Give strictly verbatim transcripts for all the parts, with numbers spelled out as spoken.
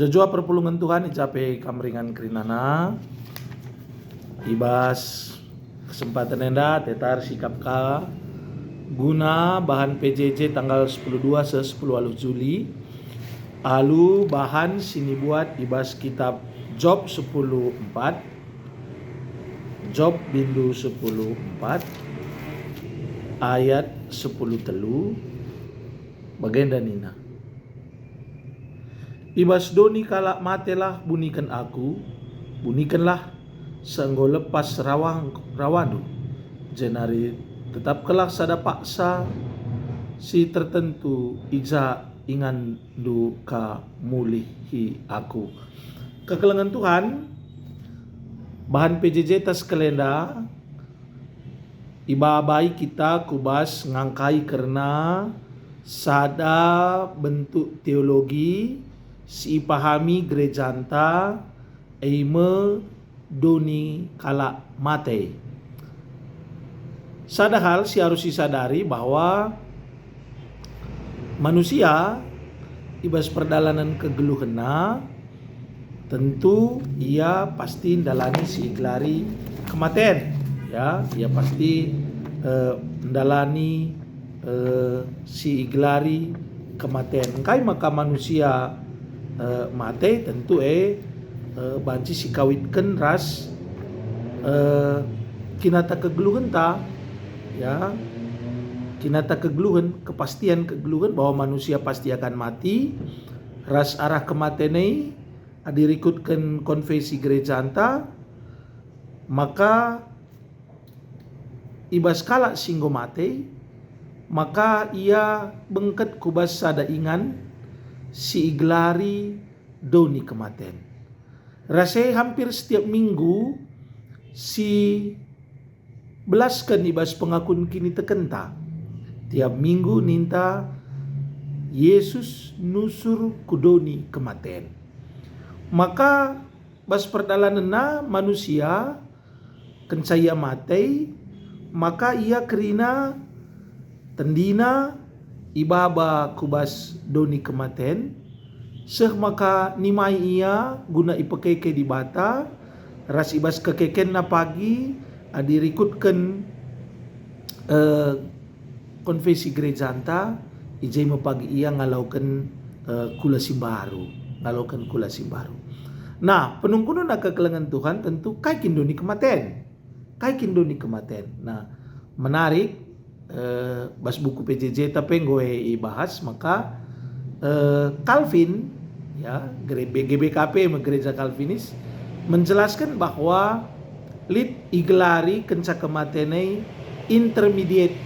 Jojua perpulungen Tuhan, i ja pe kam ringan kerinana. I bas kesempaten enda, tetar sikap ka guna bahan P J J tanggal sepuluh dua seh sepuluh alu Juli, alu bahan si nibuat i bas kitab Job sepuluh empat, Job bindu sepuluh empat, ayat sepuluh telu, bagenda nina, "I bas doni kalak matelah buniken aku, bunikenlah, seh enggo lepas rawang-, rawandu, jenari tetapkenlah sada paksa si tertentu i ja inganndu ka mulihi aku." Kekelengen Tuhan, bahan P J J ta sekalenda ibabai kita ku bas ngangkai kerna sada bentuk teologi si ipahami gerejanta, e me doni kalak mate. Sada hal si arus isadari bahwa manusia i bas perdalanen kegeluhenna, tentu ia pasti ndalani si igelari kematen, ya, ia pasti, eh, ndalani, eh, si igelari kematen. Engkai maka manusia, eh, mate? Tentu, eh, eh, banci sikawitken ras, eh, kinata kegeluhenta, ya, kinata kegeluhen, kepastian kegeluhen bahwa manusia pasti akan mati, ras arah kematen e, adi rikutken konfesi gerejanta, maka i bas kalak si enggo mate, maka ia bengket ku bas sada ingan si igelari doni kematen. Ras e hampir setiap minggu si belasken i bas pengakun kinitekenta. Tiap minggu ninta, "Yesus nusur ku doni kematen." Maka bas perdalanenna manusia, kenca ia mate, maka ia kerina tendina ibaba ku bas doni kematen, seh maka nimai ia guna ipekeke Dibata, ras i bas kekekenna pagi, adi rikutken, eh, konfesi gerejanta, i je me pagi ia ngaloken, eh, kula si mbaru, ngaloken kula si mbaru. Nah, penungkunna kekelengen Tuhan, tentu kai kin doni kematen? Kai kin doni kematen? Nah, menarik, eh, bas buku P J J ta pe enggo e ibahas, maka, eh, Calvin, ya, gere-, G B K P me, Gereja Calvinis, menjelasken bahwa lit igelari kenca kematen e intermediate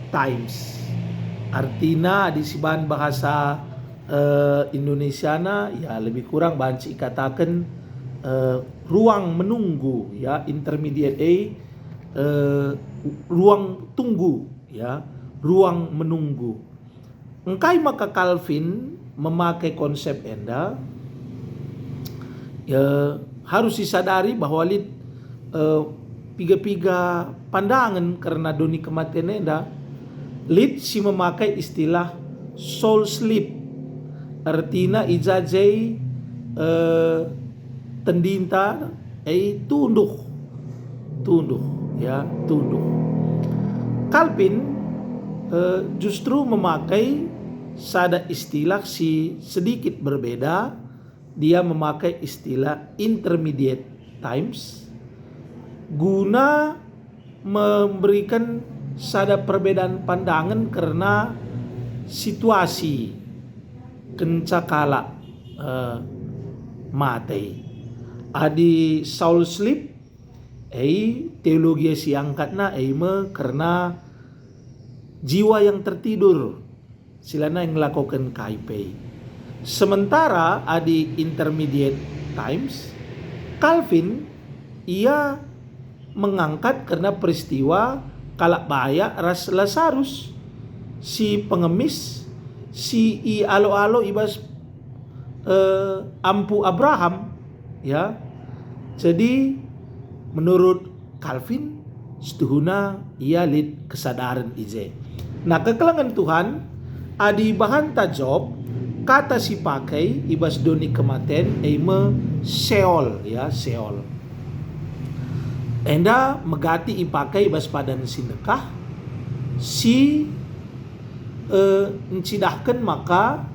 times. Artina, adi sibahan bahasa, eh, Indonesiana, ya, lebih kurang banci ikataken, eh, ruang menunggu, ya, intermediate e, eh, ruang tunggu, ya, ruang menunggu. Engkai maka Calvin memakai konsep enda? Ya, harus isadari bahwa lit, eh, piga-piga pandangen kerna doni kematen enda. Lit si memakai istilah soul sleep, ertina i ja je, eh, tendinta, eh, tunduh, tunduh, ya, tunduh. Calvin, eh, justru memakai sada istilah si sedikit berbeda. Dia memakai istilah intermediate times guna memberikan sada perbedaan pandangan kerna situasi kenca kalak, eh, mate. Adi soul sleep, e, teologi si iangkatna e me kerna jiwa yang tertidur, si lanai ngelakoken kai pe. Sementara adi intermediate times, Calvin, ia mengangkat kerna peristiwa kalak bayak ras Lasarus si pengemis, si ialo-alo i bas, eh, ampu Abraham, ya. Jadi, menurut Calvin, setuhuna ia lit kesadaren i je. Nah, kekelengen Tuhan, adi bahanta Job, kata si pakai i bas doni kematen e me Seol, ya, Seol. Enda megati ipakai i bas padan si ndekah, si, eh, ncidahken maka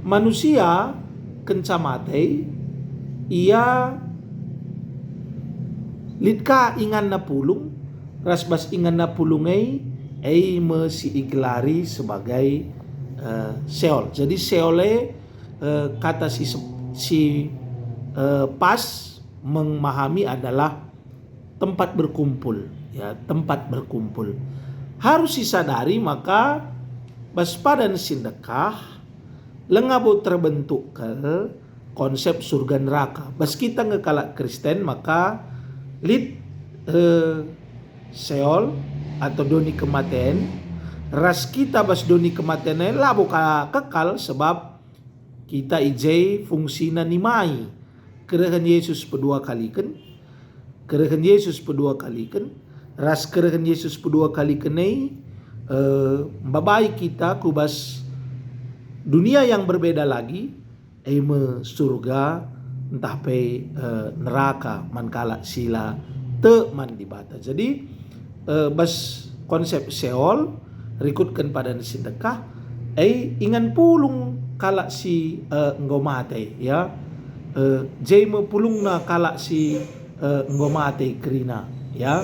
manusia kenca mate, ia lit ka inganna pulung, ras bas inganna pulung e, e me si igelari sebagai, eh, Seol. Jadi Seol e, eh, kata si sep-, si, eh, pas memahami adalah tempat berkumpul, ya, tempat berkumpul. Harus isadari maka bas padan si ndekah langa bo terbentuk kal konsep surga neraka. Bas kita nge kalak Kristen maka lit, eh, Seol atau doni kematen, ras kita bas doni kematen e labo ka kekal, sebab kita i je fungsina nimai. Kerehen Yesus pedua kaliken, kerehen Yesus pedua kaliken, ras kerehen Yesus pedua kaliken e, eh, mbabai kita ku bas dunia yang berbeda lagi, e me surga ntah pe, eh, neraka man kalak si la tek man Dibata. Jadi, eh, bas konsep Seol, rikutken padan si ndekah, e ingan pulung kalak si, eh, enggo mate, ya. Eh, je me pulungna kalak si, eh, enggo mate kerina, ya.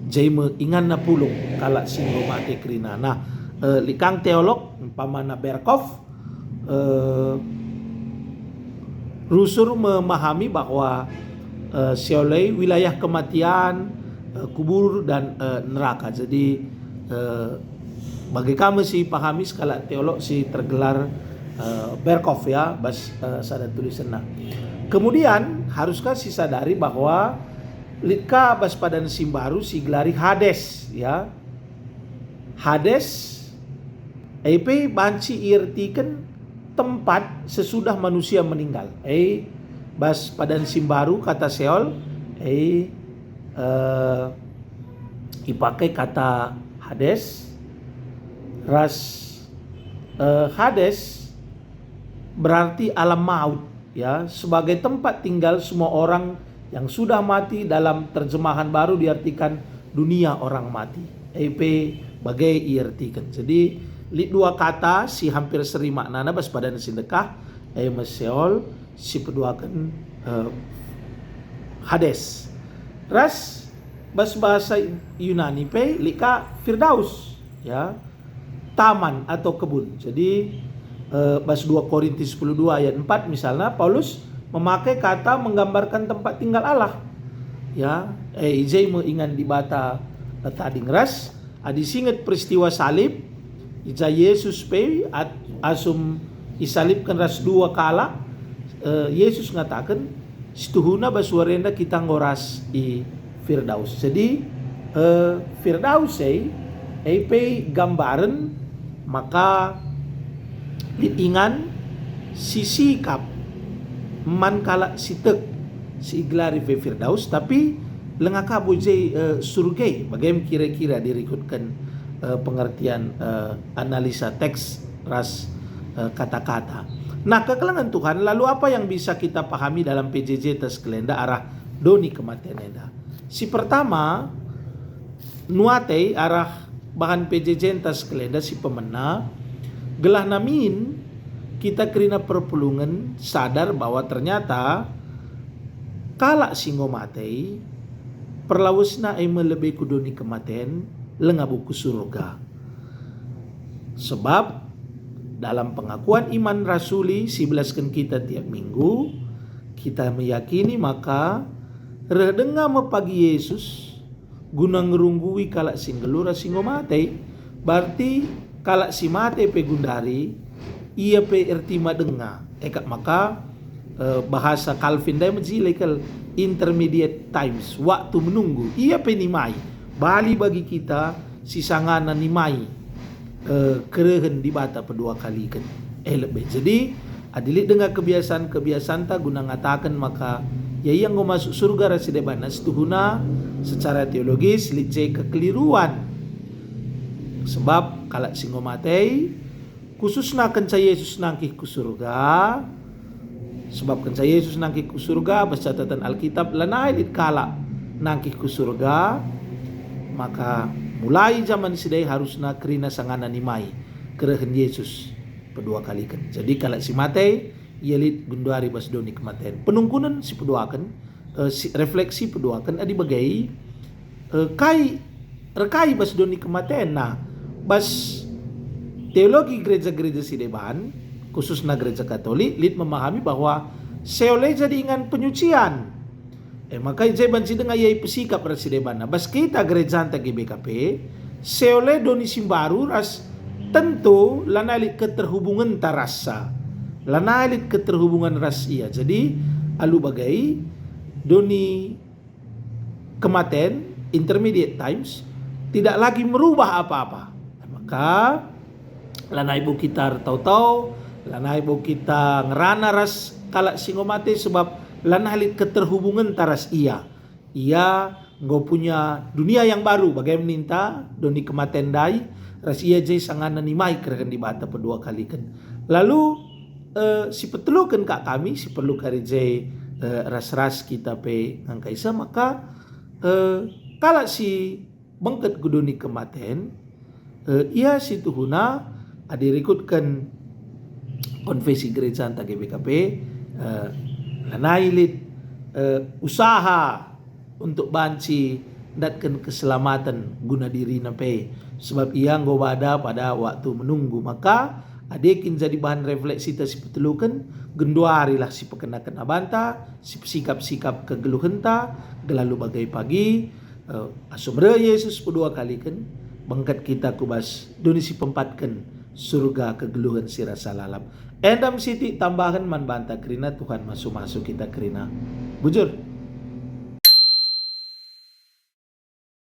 Je me inganna pulung kalak si enggo mate kerina. Nah, eh, lit ka teolog, umpamana Berkhof, eh, rusur memahami bahwa, eh, Seol e wilayah kematian, eh, kubur, dan, eh, neraka. Jadi, eh, bage ka me si pahami sekalak teolog si tergelar, eh, Berkhof, ya, bas, eh, sada tulisenna. Kemudian, harus ka sisadari bahwa lit ka bas padan si mbaru si gelari Hades, ya. Hades, e pe banci iertiken tempat sesudah manusia meninggal. E, bas padan si mbaru kata Seol, e, eh, ipakai kata Hades, ras, eh, Hades berarti alam maut, ya, sebagai tempat tinggal semua orang yang sudah mati, dalam terjemahan baru diartikan dunia orang mati. E pe bage iartiken. Jadi, lit dua kata si hampir seri maknana bas padan si ndekah, e me Seol, si peduaken, eh, Hades. Ras bas bahasa Yunani pe lit ka Firdaus, ya, taman atau kebun. Jadi, eh, bas dua Korintus sepuluh dua ayat empat misalnya, Paulus memakai kata menggambarkan tempat tinggal Allah. Ya, eh, i je me ingan Dibata, eh, tading ras. Adi singet peristiwa salib, i ja Yesus pe at-, asum isalibken ras dua kalak, eh, Yesus ngataken, "Situhuna bas wari enda kita enggo ras i Firdaus." Jadi, eh, Firdaus e, e pe gambaren maka lit ingan si sikap man kalak si tek, si igelari pe Firdaus, tapi langa ka bo je, eh, surga e, bage me kira-kira dirikutken, eh, pengertian, eh, analisa teks ras, eh, kata-kata. Nah, kekelengen Tuhan, lalu apa yang bisa kita pahami dalam P J J ta sekalenda arah doni kematen enda? Si pertama, nuatai arah bahan P J J ta sekalenda si pemena, gelah namin kita kerina perpulungen sadar bahwa ternyata kalak si enggo mate, perlawesna e me lebe ku doni kematen, langa bo ku surga. Sebab dalam pengakuan iman rasuli si belasken kita tiap minggu, kita meyakini maka reh denga me pagi Yesus guna ngerunggui kalak si nggeluh ras si enggo mate. Berarti kalak si mate pe gundari, ia pe ertima denga. E kap maka, eh, bahasa Calvin ndai mejile kal, intermediate times, waktu menunggu. Ia pe nimai, bali bagi kita si sangana nimai, eh, kerehen Dibata pedua kaliken. Eh, lebe. Jadi, adi lit denga kebiasaan-kebiasaanta guna ngataken maka ia, ia enggo masuk surga ras si debanna, situhuna secara teologis lit je kekeliruan. Sebab kalak si enggo mate, khususna kenca Yesus nangkih ku Surga. Sebab kenca Yesus nangkih ku Surga, bas catatan Alkitab, lanai lit kalak nangkih ku Surga. Maka mulai jaman sidai harusna kerina sangana nimai kerehen Yesus pedua kaliken. Jadi kalak si mate, ia lit genduari bas doni kematen. Penungkunen si peduaken, eh, si, refleksi peduaken adi bage, eh, kai, erkai bas doni kematen. Nah, bas teologi gereja-gereja si deban, khususna gereja Katolik, lit memahami bahwa seolah jadi ingan penyucian. E maka i je banci denga ia ipesikap ras si debanna. Bas kita gerejanta G B K P, seolah doni si mbaru ras tentu lanai lit keterhubungenta rasa. Lanai lit keterhubungan ras ia. Jadi, alu bage, doni kematen, intermediate times, tidak lagi merubah apa-apa. Maka, lanai bo kita ertau-tau, lanai bo kita ngerana ras kalak si enggo mate, sebab lanai lit keterhubungenta ras ia. Ia enggo punya dunia yang baru, bage ninta doni kematen ndai, ras ia je sangana nimai kerehen Dibata pedua kaliken. Lalu, eh, si peteluken kak kami, si perlu kari je, eh, ras-ras kita pe ngangkaisa, maka, eh, kalak si bengket ku doni kematen, eh, ia si tuhuna, adi rikutken konfesi gerejanta G B K P, eh, lanai lit, eh, usaha untuk banci ndatken keselamaten guna dirina pe, sebab ia enggo bada pada waktu menunggu. Maka, adi kin jadi bahan refleksita si peteluken, genduarilah si pekenaken abanta, si pesikap-sikap kegeluhenta, gelalu bage pagi, eh, asum reh Yesus pedua kaliken, bengket kita ku bas doni si peempatken, Surga kegeluhen si rasa lalap. Enda me sitik tambahen man banta kerina, Tuhan masu-masu kita kerina. Bujur.